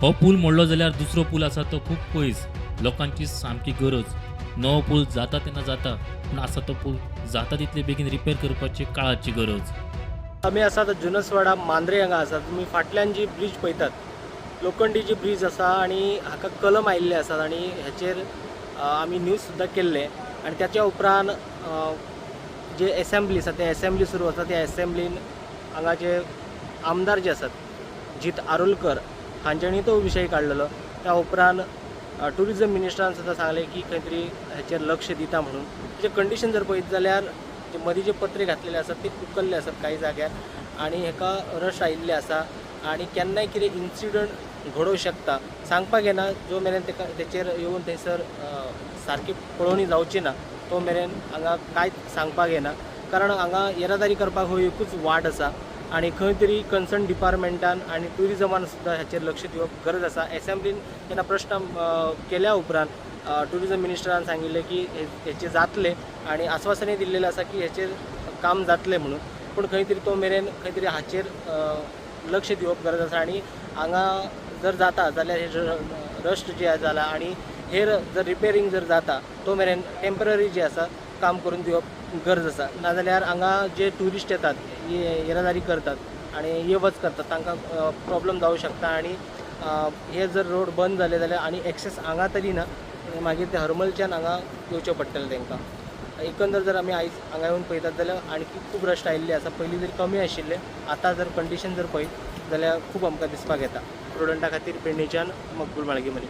हो पूल मोडलो जाल्यार दुसरो पूल आसा तो खूब पयस. लोकांची सामकी गरज. नवो पूल जाता तेन्ना जाता, पूण आसा तो पूल जाता तितले बेगीन रिपेर करपाची काळाची गरज. आमी आसात जुनसवाडा मांद्रे हांगा आसात. तुमी फाटल्यान जी ब्रीज पळयतात, लोखंडी जी ब्रीज आसा आनी हाका कलम आयिल्ले आसात आनी हेचेर आमी न्यूज सुद्दां केल्ले. आनी त्याच्या उपरांत जे एसेंब्ली आसा, ते एसेंब्ली सुरू आसा. त्या एसेंब्लीन हांगा जे आमदार जे आसात, जीत आरोलकर हांच्यांनी तो विशय काडलेलो. त्या उपरांत ट्युरिजम मिनिस्टरान सुद्दां सांगलें की खंय तरी हेचेर लक्ष दिता म्हणून. तेजें कंडिशन जर पळयत जाल्यार जे मदीं जे पत्रे घातलेले आसात ते उकल्ले आसात कांय जाग्यार आनी हेका रश आयिल्ले आसा आनी केन्नाय कितें इन्सिडंट घडोवंक शकता, सांगपाक येना. जो मेरेन तेका तेचेर येवन थंयसर सारकी पळोवणी जावची ना तो मेरेन हांगा कांयच सांगपाक येना, कारण हांगा येरादारी करपाक हो एकूच वाट आसा आनी खंय तरी कन्सर्न डिपार्टमेंटान आनी ट्युरिजमान सुद्दां हाचेर लक्ष दिवप गरज आसा. एसेंब्लीन जेन्ना प्रश्न केल्या उपरांत ट्युरिजम मिनिस्टरान सांगिल्लें की हेचें जातलें आनी आस्वासनय दिल्लेलें आसा की हेचेर काम जातलें म्हणून. पूण खंय तरी तो मेरेन खंय तरी हाचेर लक्ष दिवप गरज आसा. आनी हांगा जर जाता जाल्यार हे रस्ट जे जाला आनी हेर जर रिपेरींग जर जाता तो मेरेन टेंपररी जे आसा काम करून दिवप गरज आसा. नाजाल्यार हांगा जे ट्युरिस्ट येतात, येरादारी करतात आनी ये वच करतात, तांकां प्रॉब्लम जावं शकता. आनी हे जर रोड बंद जाले जाल्यार आनी एक्सेस हांगा तरी ना, मागीर ते हरमलच्यान हांगा येवचें पडटलें तांकां. एकंदर जर आमी आयज हांगा येवन पळयतात जाल्यार आणकी खूब रस्ट आयिल्ले आसा. पयलीं जर कमी आशिल्ले, आतां जर कंडिशन जर पळयत जाल्यार खूब आमकां दिसपाक येता. प्रुडंटा खातीर पेडणेच्यान मकबूल माळगी मलिक.